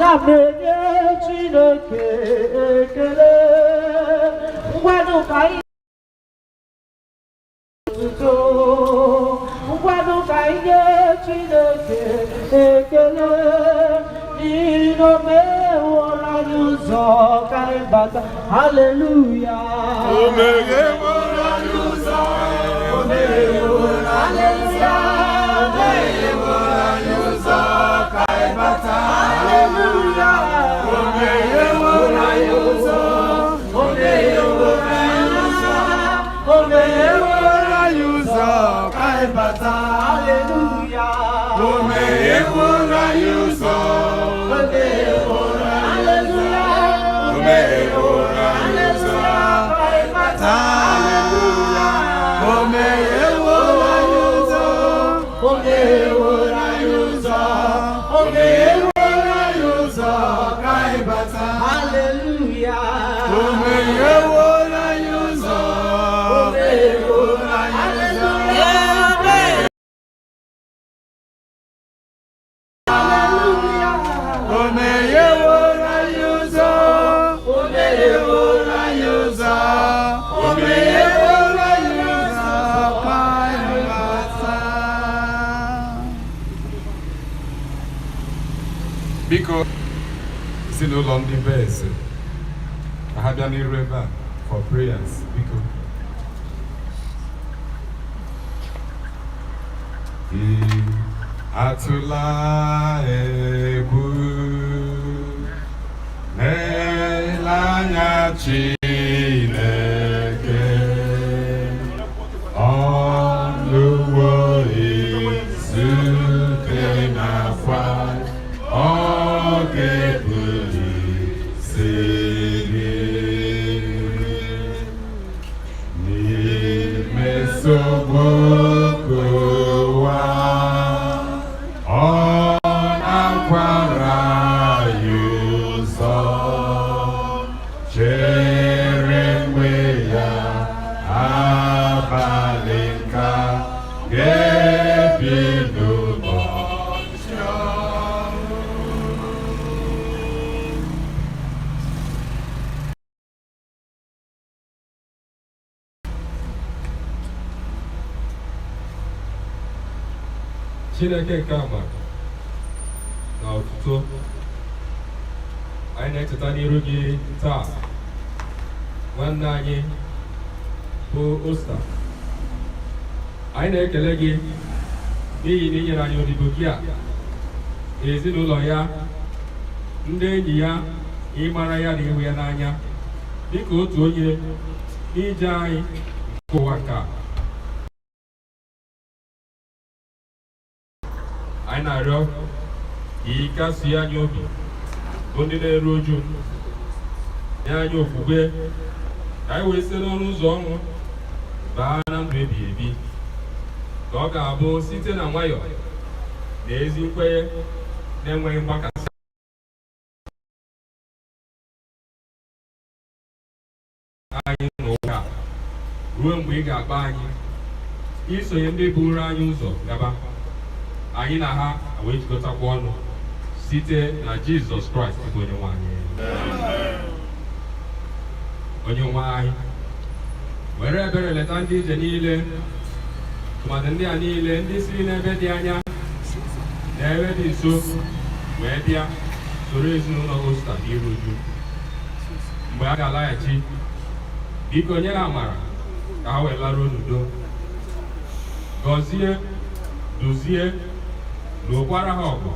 Aga m enye Chineke ekele. Ngwanụ, ka anyị otuto. Ngwanụ, ka anyị nye Chineke ekele, n'ihi na o megheworo anyị ụzọ ka anyị bata. Haleluya! O megheworo anyị ụzọ, o megheworo. Haleluya! O megheworo anyị ụzọ ka anyị bata. Haleluya! O megheworo anyị ụzọ, o megheworo anyị ụzọ, o megheworo anyị ụzọ ka anyị bata. Haleluya! O megheworo anyị ụzọ, o megheworo anyị ụzọ, Haleluya! O megheworo anyị ụzọ ka anyị bata. O megheworo anyị ụzọ, o megheworo anyị ụzọ, o megheworo anyị ụzọ ka anyị bata. Haleluya! O megheworo anyị ụzọ, o megheworo anyị ụzọ. Haleluya! O megheworo anyị ụzọ, o megheworo anyị ụzọ, o megheworo anyị ụzọ ka anyị bata. Biko, ezinụlọ ndị be eze, ka ha bịa n'iru ebe a for prayers, biko. Gị atụla egwu, na-ele anya Chineke, ọnụwo izute n'akwa, ọ ga-ebuli isi gị n'ime nsogbu nke ụwa. Ọ na-akwara ya ụzọ, chere mgbe ya abalị nka ga-ebi n'ụbọchị ọhụụ. Chineke nke amara na otuto, anyị na-echeta n'iru gị taa nwanne anyị bụ Osta. Anyị na-ekele gị n'ihi na i nyere anyị odibo gị a, ezinụlọ ya, ndị enyi ya, ịmara ya na ịhụ ya n'anya dịka otu onye n'ije anyị nke ụwa nke a. Anyị na-arịọ ka ị kasie anyị obi bụ ndị na-eru uju, nye anyị okwukwe ka anyị wee site n'ọnụ ụzọ ọnwụ baa na ndụ ebighị ebi, ka ọ ga-abụ site na nwayọ na ezi nkwenye na-enweghị mgbakasị anyị n'ụwa a, ruo mgbe ị ga-akpọ anyị isonye ndị buru anyị ụzọ gaba, anyị na ha wee jikọtakwa ọnụ site na Jizọs Kraịst bụ onye nwe anyị. Onye nwe anyị, were ebere leta ndị ije niile, tụmadị ndị a niile ndị siri n'ebe dị anya na ebe dị nso wee bịa soro ezinụlọ Osta n'iru uju. Mgbe a ga-alaghachi, biko nye ha amara ka ha wee laruo n'udo. Gọzie, duzie, lụọkwara ha ọgụ,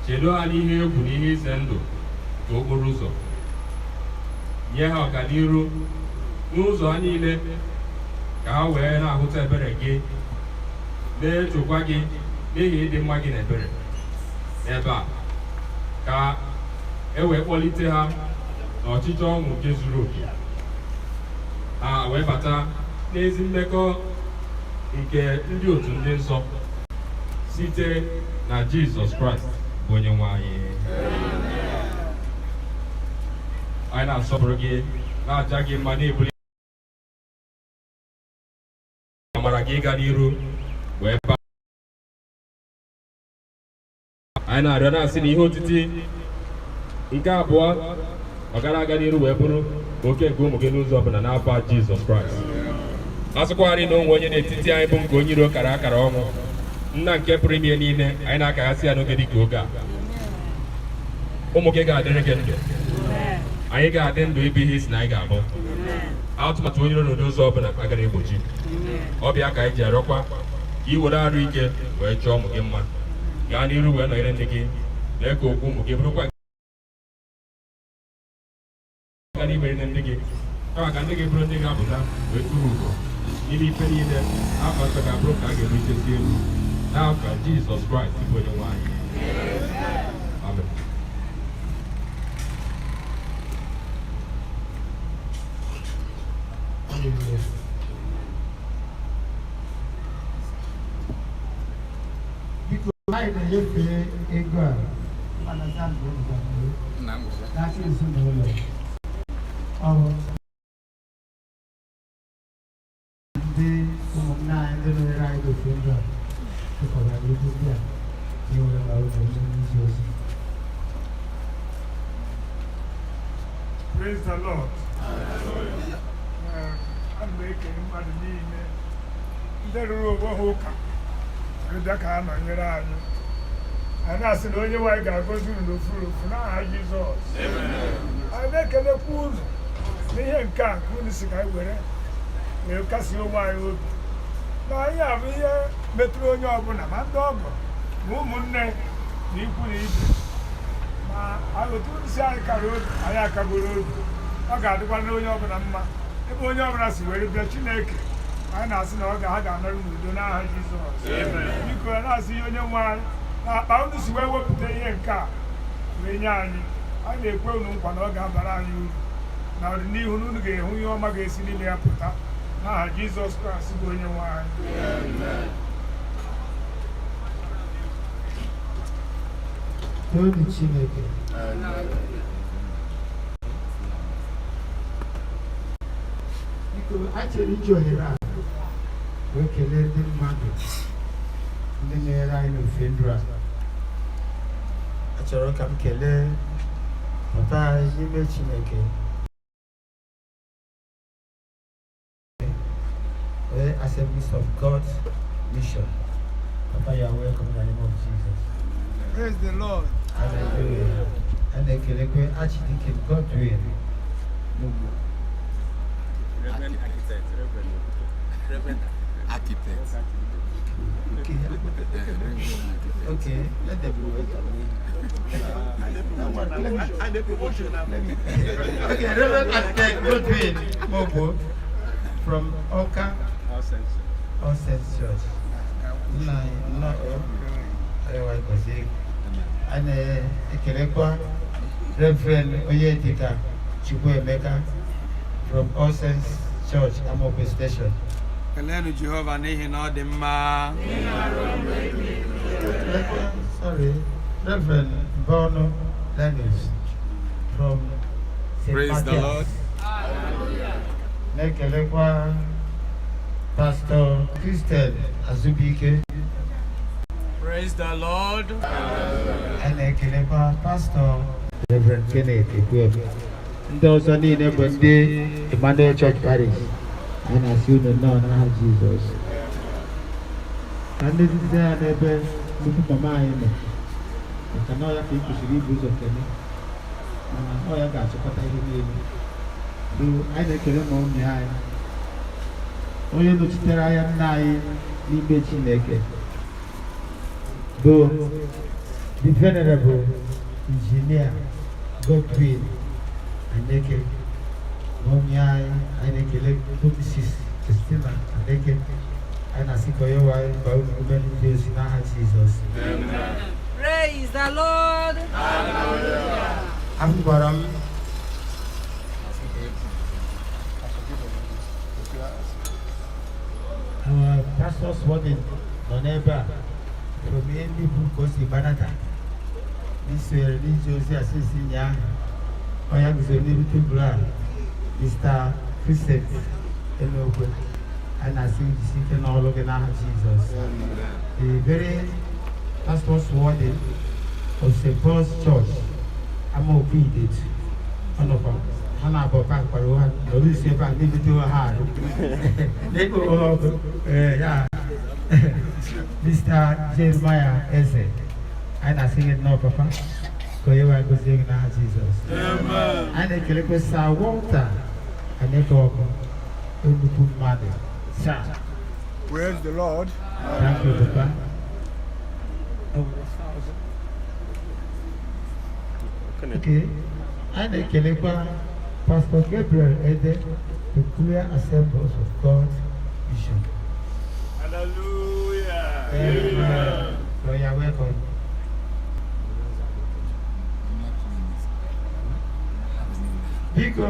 chedo ha n'ihe egwu na ihe ize ndụ nke okporo ụzọ, nye ha ọganiru n'ụzọ ha niile, ka ha wee na-ahụta ebere gị, na-etokwa gị n'ihi ịdị mma gị na ebere n'ebe a, ka e wee kpọlite ha n'ọchịchọ ọṅụ nke zuru oke, ha wee bata n'ezi mmekọ nke ndị otu ndị nsọ, site na Jizọs Kraịst bụ onye nwe anyị. Anyị na-asọpụrụ gị, na-aja gị mma, na-ebuli amara gị ịga n'iru wee baa. Anyị na-arịọ na-asị na ihe otiti Nke abụọ, ọ gara aga n'iru wee bụrụ oke nke ụmụ gị n'ụzọ ọbụla n'afọ Jizọs Kraịst. A sịkwarị na onwe onye n'etiti anyị bụ nke onye iro kara akara ọnwụ, nna nke pụrụ ime ihe niile, anyị na-akaghasị ya n'oge dịka oge a. Ụmụ gị ga-adịrị gị ndụ, anyị ga-adị ndụ ịbụ ihe isi na anyị ga-abụ. Atụmatụ onye iro n'ụdị ụzọ ọbụla agara egbochi ọbịa ka anyị ji arịọkwa ka ị were arụ ike wee chọọ ụmụ gị mma, gaa n'iru wee nọnyere ndị gị, mee ka okwu ụmụ gị bụrụkwa gara imeri ndị gị, kama ka ndị gị bụrụ ndị ga-apụta wee tụrụ ugo n'ime ife niile. Afọ nsọ ga-abụrụ ka a ga-eruchesi elu n'afa Jizọs Kraịst bụ onye nwe anyị. Amen. Hallelujah. Biko, anyị na-enyefe ego a Alexander n'aka ezinụlọ ọ bụ ndị ụmụnne anyị, ndị nọnyere anyị n'ofe ndụ a tụkọbara ego ndị a na-ewere ma ụzọ n'ezi ozi. Praise the Lord. Ana m ekele mmadụ niile ndị rụrụ onwe ha ụka wee bịa ka ha nọnyere anyị. Anyị na-asị na onye nwaanyị ga-agọzi unu n'ofu n'ofu n'aha Jizọs. Anyị na-ekelekwa unu n'ihe nke a nke unu si ka anyị were wee kasie onwe anyị obi na anyị abụ ihe metụrụ onye ọbụla, ma ndị ọgọ ma ụmụnne na ikwu na ibe, ma otu unu si anyị kara obi, anyị akagoro obi. Ọ ga-adịkwa n'onye ọbụla mma ebe onye ọbụla si were bịa. Chineke, anyị na-asị na ọ ga ha ga-anọrọ n'udo n'aha Jizọs. Biko, ya na-asị ihe onye nwe anyị na akpa unu si wee wepụta ihe nke a wee nye anyị, anyị na-ekwe unu nkwa na ọ ga-abara anyị uru na ọdịnihu, na unu ga-ehụ ihe ọma ga-esi n'ime ya pụta n'aha Jizọs Kraịst bụ onye nwe anyị. Toonu Chineke. Biko, a chere iji ohere a wee kelee ndị mmadụ ndị nyere anyị n'ofe ndụ a. Achọrọ ka m kelee papa anyị n'ime Chineke, onye Assemblies of God Mission. Papa, you are welcome in the name of Jesus. Praise the Lord. Hallelujah. A na-ekelekwe Archdeacon Godwin Mugbo. Reverend Architect, Reverend. Architect. Okay. Okay, let them be welcome. Okay, Reverend Architect Godwin Mugbo from Awka All Saints Church. Nna anyị, nnọọ, onye gọzie gị. A na-ekelekwa Reverend Onyedika Chukwuemeka from All Saints Church, Amokwe Station. Keleenụ Jehova n'ihi na ọ dị mma. Sorry, Reverend Bono Lenus from St. Praise the Matthias. Lord. Na-ekelekwa Pastor Christian Azubike. Praise the Lord. A na-ekelekwa Pastor Reverend Kenneth Ekwueme. Ndị ọzọ niile bụ ndị Emmanuel Church Parish. Anyị na-asị unu nnọọ n'aha Jizọs. Ka ndị dịte ya n'ebe nnukwu mama anyị nọ, maka na ọ ya ka ị kwesịrị ibu ụzọ kene, mana ọ ya ga-achịkọta ihe niile. So anyị na-ekele ma ụmụ anyị, onye nọchitere anya nna anyị n'ime Chineke bụ the Venerable Engineer Godwin Aneke. Mummy anyị, anyị na-ekele bụ Mrs. Christina Aneke. Anyị na-asị ka onye nwe anyị gbaa unu ume n'ije ozi n'aha Jizọs. Praise the Lord. Ahụkwara m our pastor's warden nọ n'ebe a from Enugu ka o si gbanata n'isonyere n'ije ozi asịsị ụnyaahụ. Ọ ya guzoro n'elu tebụl a, Mr. Vincent Enokwe. A na-asị jisi ike n'ọrụ gị n'aha Jizọs. The very pastor's warden of St. Paul's Church. Amaokwu Idetu. Ọ nọkwa ha na-abụ pakwara ha nọrọ isi ebe a na-ebute ha arụ na-ekpo ha ọkụ. Ee, ya Mr. Jeremiah Eze, anyị na-asị gị nnọọ papa, ka onye nwe anyị gozie gị n'aha Jizọs. Anyị na-ekelekwa Sir Walter Aneke Ọkụ, nnukwu mmadụ. Sir. Praise the Lord. Thank you, papa. Okay. Anyị na-ekelekwa Pastor Gabriel Ede, Peculiar Assemblies of God Mission. Hallelujah. Amen. So you are welcome. Biko,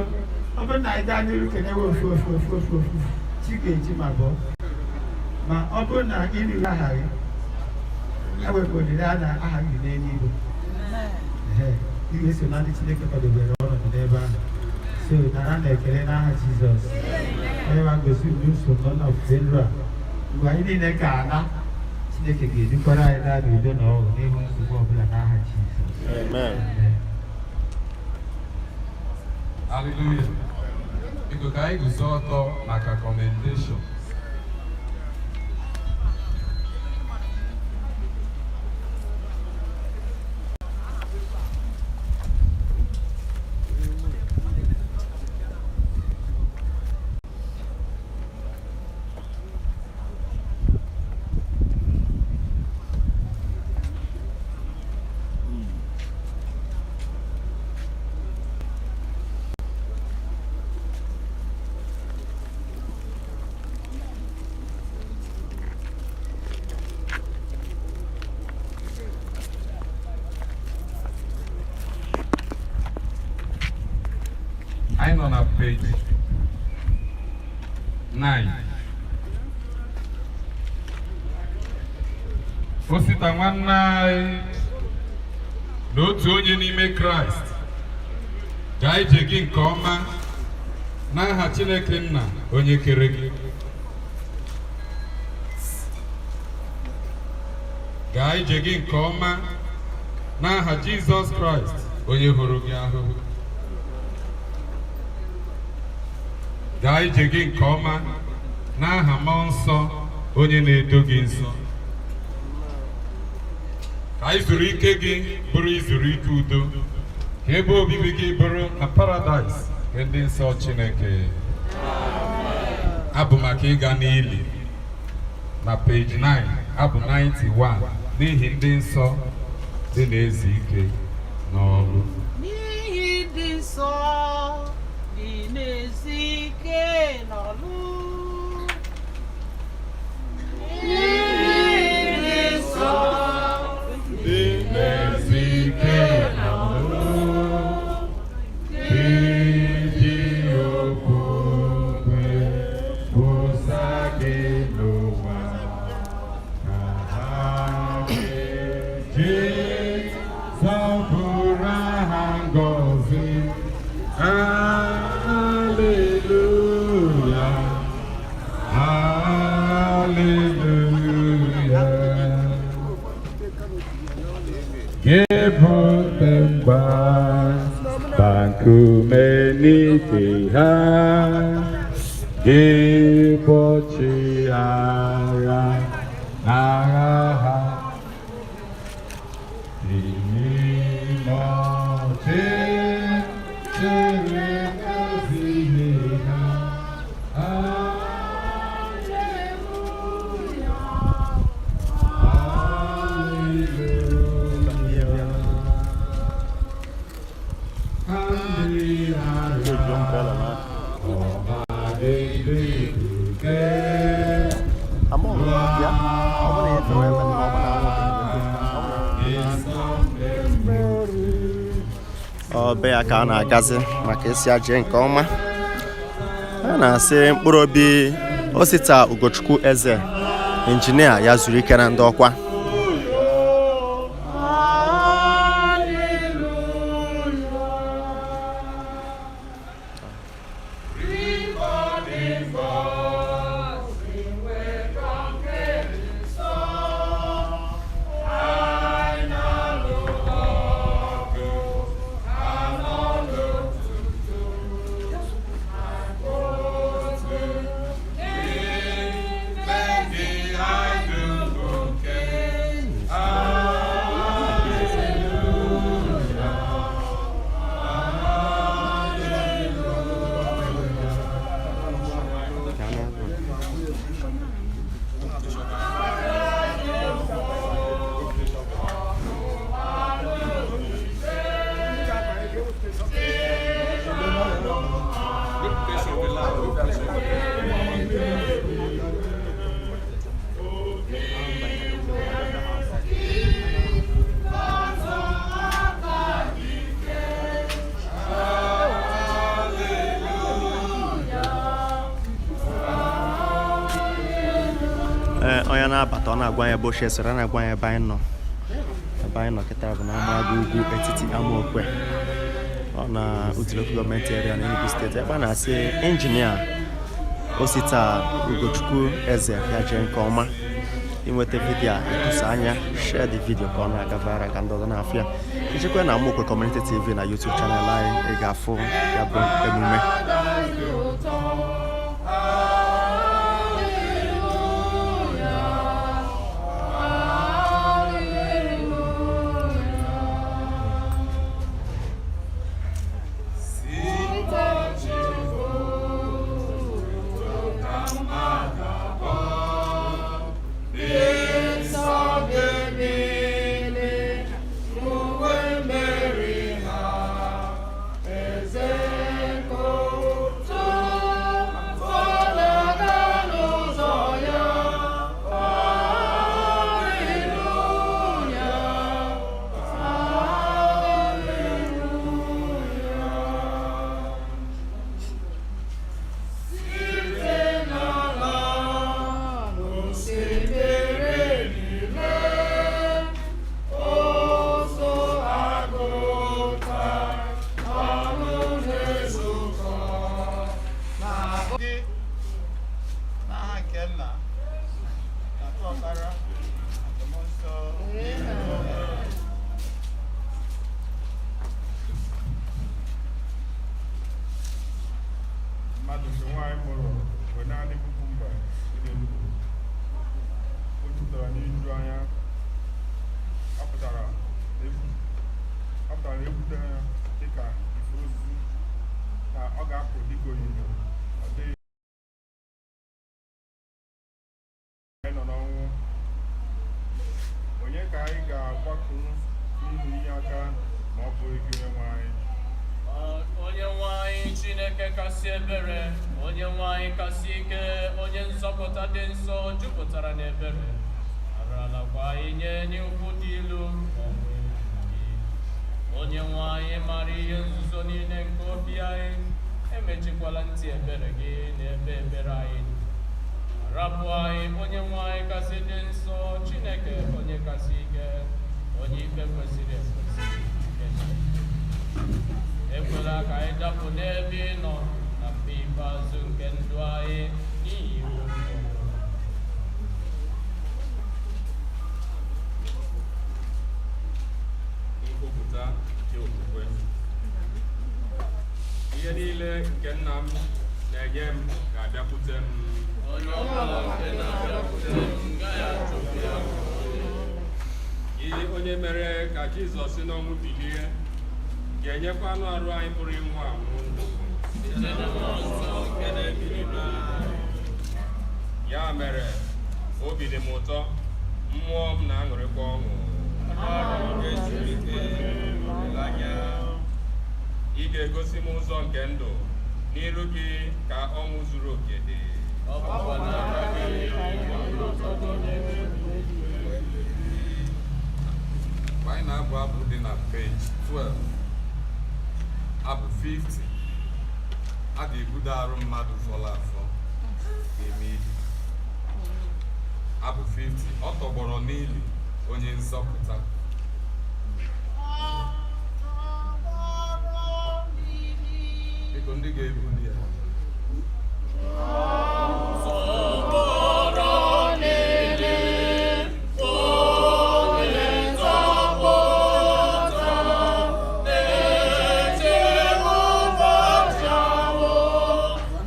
ọ bụrụ na anyị gaa n'iru kenewe ofu ofu ofu ofu ofu, chi ga-eji ma bọọ. Ma ọ bụrụ na ị riri aha gị, ewepụ olileanya na aha gị dị n'eluigwe. Ehe, ị ga-eso na ndị Chineke kwadobere ọnọdụ n'ebe ahụ. So nara na ekele n'aha Jizọs. Onye ma gosi n'uso nọ na ofufe nru a. Mgbe anyị niile ga-ala, Chineke ga-edukwara anyị laa n'udo na ọṅụ n'ihu nsogbu ọbụla n'aha Jizọs. Amen. Amen. Hallelujah. Biko ka anyị guzo ọtọ maka commendation. Anyị nọ na page 9. Osita nwanne anyị na otu onye n'ime Kraịst, gaa ije gị nke ọma n'aha Chineke nna onye kere gị. Gaa ije gị nke ọma n'aha Jizọs Kraịst onye hụrụ gị ahụhụ. Gaa ije gị nke ọma n'aha Mmụọ Nsọ onye na-edo gị nsọ. Ka izuru ike gị bụrụ izuru ike udo, ka ebe obibi gị bụrụ na paradaịs nke ndị nsọ Chineke. Abụ maka ịga n'ili na page 9, abụ 91, n'ihi ndị nsọ dị na-ezu ike n'ọrụ. N'ihi dị nsọ dị na-ezu ike n'ọlụ. N'ihi dị nsọ dị na-ezu ike n'ọrụ, iji okwukwe kwusa gị n'ụwa, ka ha ga-eji sọpụrụ aha ngọzi. Hallelujah, hallelujah. Gị bụ mgba nkume n'ike ha, gị bụ ọchịagha n'agha ha, dị n'ime ọchịchịrị ezighị ha. Hallelujah, hallelujah. Ndị agha ọma dị ike. Among, bịa. Ọ bụrụ na ị fere ebe na ọ bụ na anwụ dị, ọ bụ na ọ be ya ka a na-agazi maka isi aje nke ọma. A na-asị mkpụrụ obi Osita Ugochukwu Eze injinia ya zuru ike na ndị ọkwa. na-abata, ọ na-agwa anyị ebe ochie soro, ọ na-agwa anyị ebe anyị nọ. Ebe anyị nọ kịta bụ na Amaga Ugwu Etiti Amaokwe, ọ na Udi Local Government Area na Enugu Steeti, ebe a na-asị Injinia Osita Ugochukwu Eze ya jee nke ọma. Inweta vidio a, ekwusa anya, share the video ka ọ na-aga viral ka ndị ọzọ na-afụ ya. Ijekwa na Amaokwe Community TV na YouTube channel anyị, ị ga-afụ ya bụ emume. Gị n'aha nke Nna na nke Ọkpara na nke Mmụọ Nsọ. Mmadụ nke nwaanyị mụrụ mgbe naanị puku mba dị n'elu o jupụtara n'iju anya. Ọ pụtara na ekwutere ya dịka ifuru osisi, na ọ ga-apụ dịka onyinyo. Ọ dịghị anyị nọ n'ọnwụ. Onye ka anyị ga-agbakụrụ n'ihi inye aka ma ọ bụghị gị, onye nwe anyị? Onye nwe anyị Chineke kasị ebere, onye nwe anyị kasị ike, onye nzọpụta dị nsọ jupụtara n'ebere, aralakwa anyị nye n'ukwu dị ilu ma ọ bụ gị. Onye nwe anyị mara ihe nzuzo niile nke obi anyị, emechikwala ntị ebere gị n'ebe ebere anyị dị. Rapụ anyị, onye nwe anyị kasị dị nsọ, Chineke onye kasị ike, onye ikpe kwesịrị ekwesị nke Chineke. Ekwela ka anyị dapụ n'ebe ị nọ na mgbe ikpeazụ nke ndụ anyị n'ihi iwu mmụọ. Nkwupụta nke okwukwe. Ihe niile nke nna m na-enye m ga-abịakwute m. Onye ọbụla nke na-abịakwute m gaghị achụpụ ya. Gị onye mere ka Jizọs si n'ọnwụ bilie ga-enyekwa anụ arụ anyị pụrụ ịnwụ anwụ ndụ. Site na Mmụọ Nsọ nke na-ebili n'eluigwe. Ya mere, obi dị m ụtọ, mmụọ m na-aṅụrịkwa ọṅụ. Ga-ezulite olileanya. Ị ga-egosi m ụzọ nke ndụ, n'iru gị ka ọṅụ zuru oke dị. Ọ bụkwa n'aka gị ka ụtọ dị n'eluigwe. Mgbe anyị na-abụ abụ dị na page 12, abụ 50, a ga-ebudo arụ mmadụ fọrọ afọ n'ime ili. Abụ 50, ọ tọgbọrọ n'ili onye nzọpụta. Biko, ndị ga-ebuli ya. Tọgbọrọ n'ili onye nzọpụta, na-eche ụbọchị ahụ,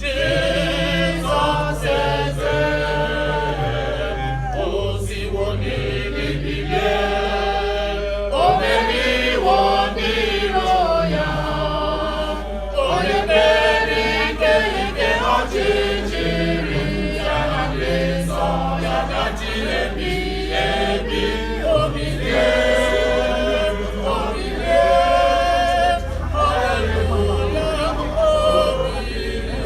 Jizọs eze, o siwo n'ili bilie, o meriwo ndị iro ya, onye mmeri nke ike ọchịchịrị ya na ndị nsọ ya gaji ebi ebi. Obilie, obilie, haleluya, obilie.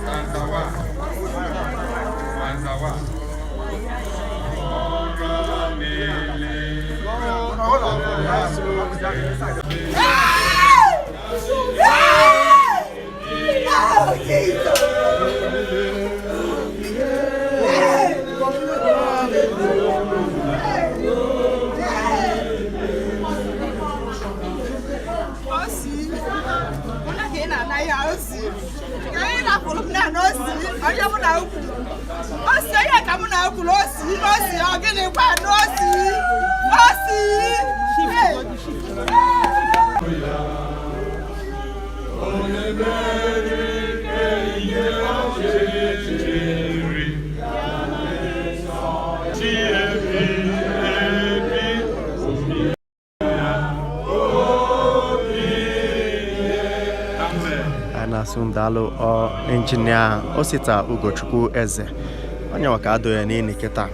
Stanza 1. Stanza 1. Osi, mụ na ka ị na-ana ya osi. Ka anyị napụrụ m na osi, onye mụ na ukwu. Osi, onye ka mụ na ukwuru osi, osi, ọ gịnị kwa na osi, osi. Hey. A na-asụ ndalụ ọ injinia Osita Ugochukwu Eze onye nwa ka adọ ya n'ili kịta.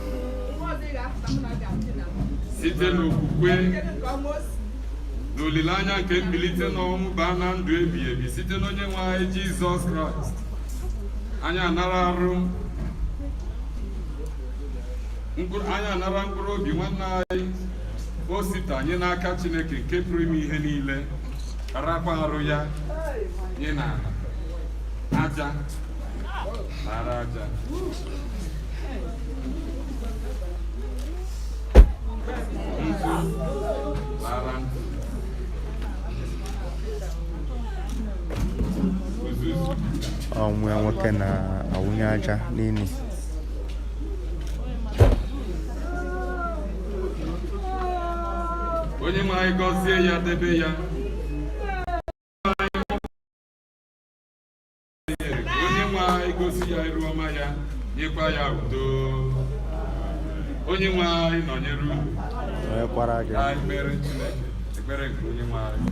Site n'okwukwe na olileanya nke mbilite n'ọnwụ baa na ndụ ebighị ebi site n'onye nwe anyị Jizọs Kraịst, anyị anara arụ anyị anara mkpụrụ obi nwanne anyị Osita anyị n'aka Chineke nke pụrụ ime ihe niile, karakwa arụ ya nye n'ala aja nara aja. Ntụ lara ntụ, uzuzu. Ọnwụ ya nwoke na-awụnye aja n'ili. Onye nwe anyị gọzie ya, debe ya. Onye nwe anyị gosi ya iru ọma ya, nyekwa ya udo. Onye nwe anyị nọnyere unu. Nọnyekwara gị. Ka anyị kpere Chineke ekpere nke onye nwe anyị.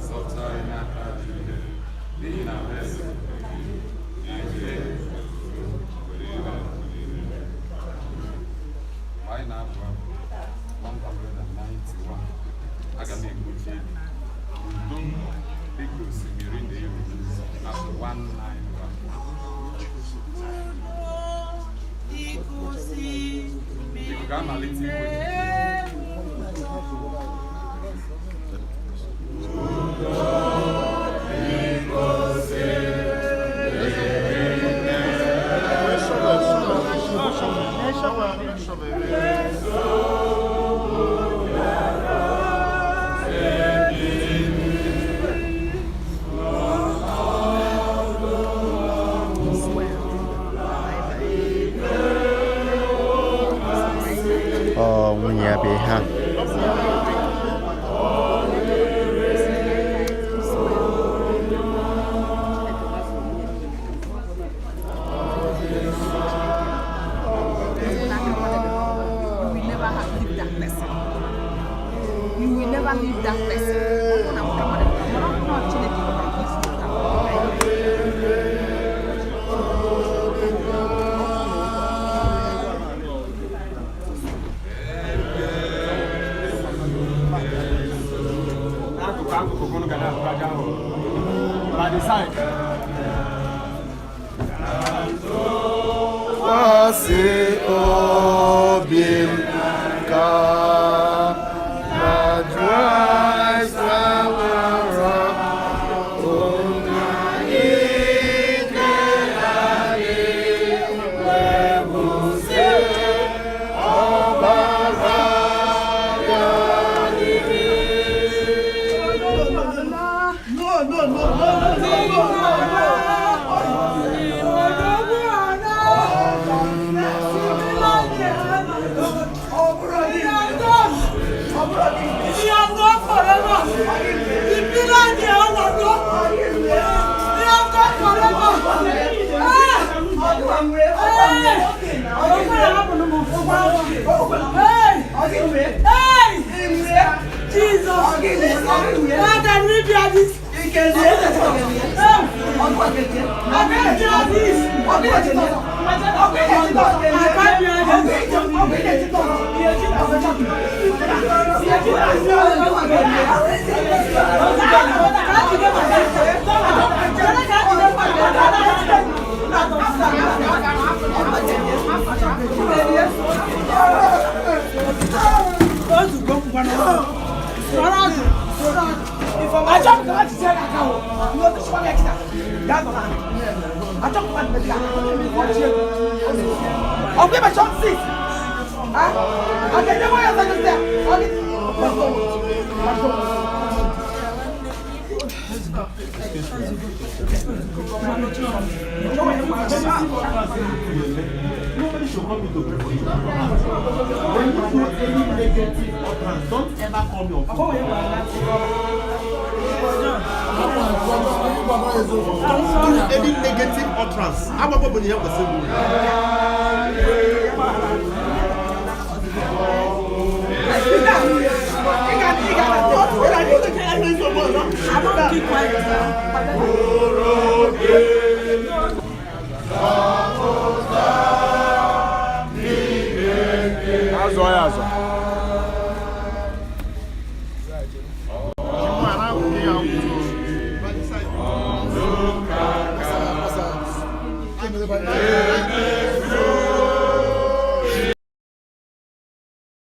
Zọpụta anyị n'aka ajọ ihe, n'ihi na alaeze bụ nke gị, na ike, anyị na-abụ abụ 191, aga m egbochi udo m dịka osimiri na-eru abụ 191. Biko ga-amalite igbochi. Ọ nwunye ya bụ ihe a. You will never leave that person. You will never leave that person. Ọ bụrụ na nwoke mmadụ, mana ọ bụrụ na Chineke gwara gị isi ụta. N'akụkụ akụkụ unu ga na-atụ aja ahụ. By the side. Tụkwasị obi. Na Christ our rock, ike anyị wee kwụsị ọbara ya niile. No, no, no, no, no, no, no, no. Jesus! How can we bear this? Nobody should call me to pray for you. When you do any negative utterance, don't ever call me on phone. Don't do any negative utterance. I'm not going to help Azọ ya azọ.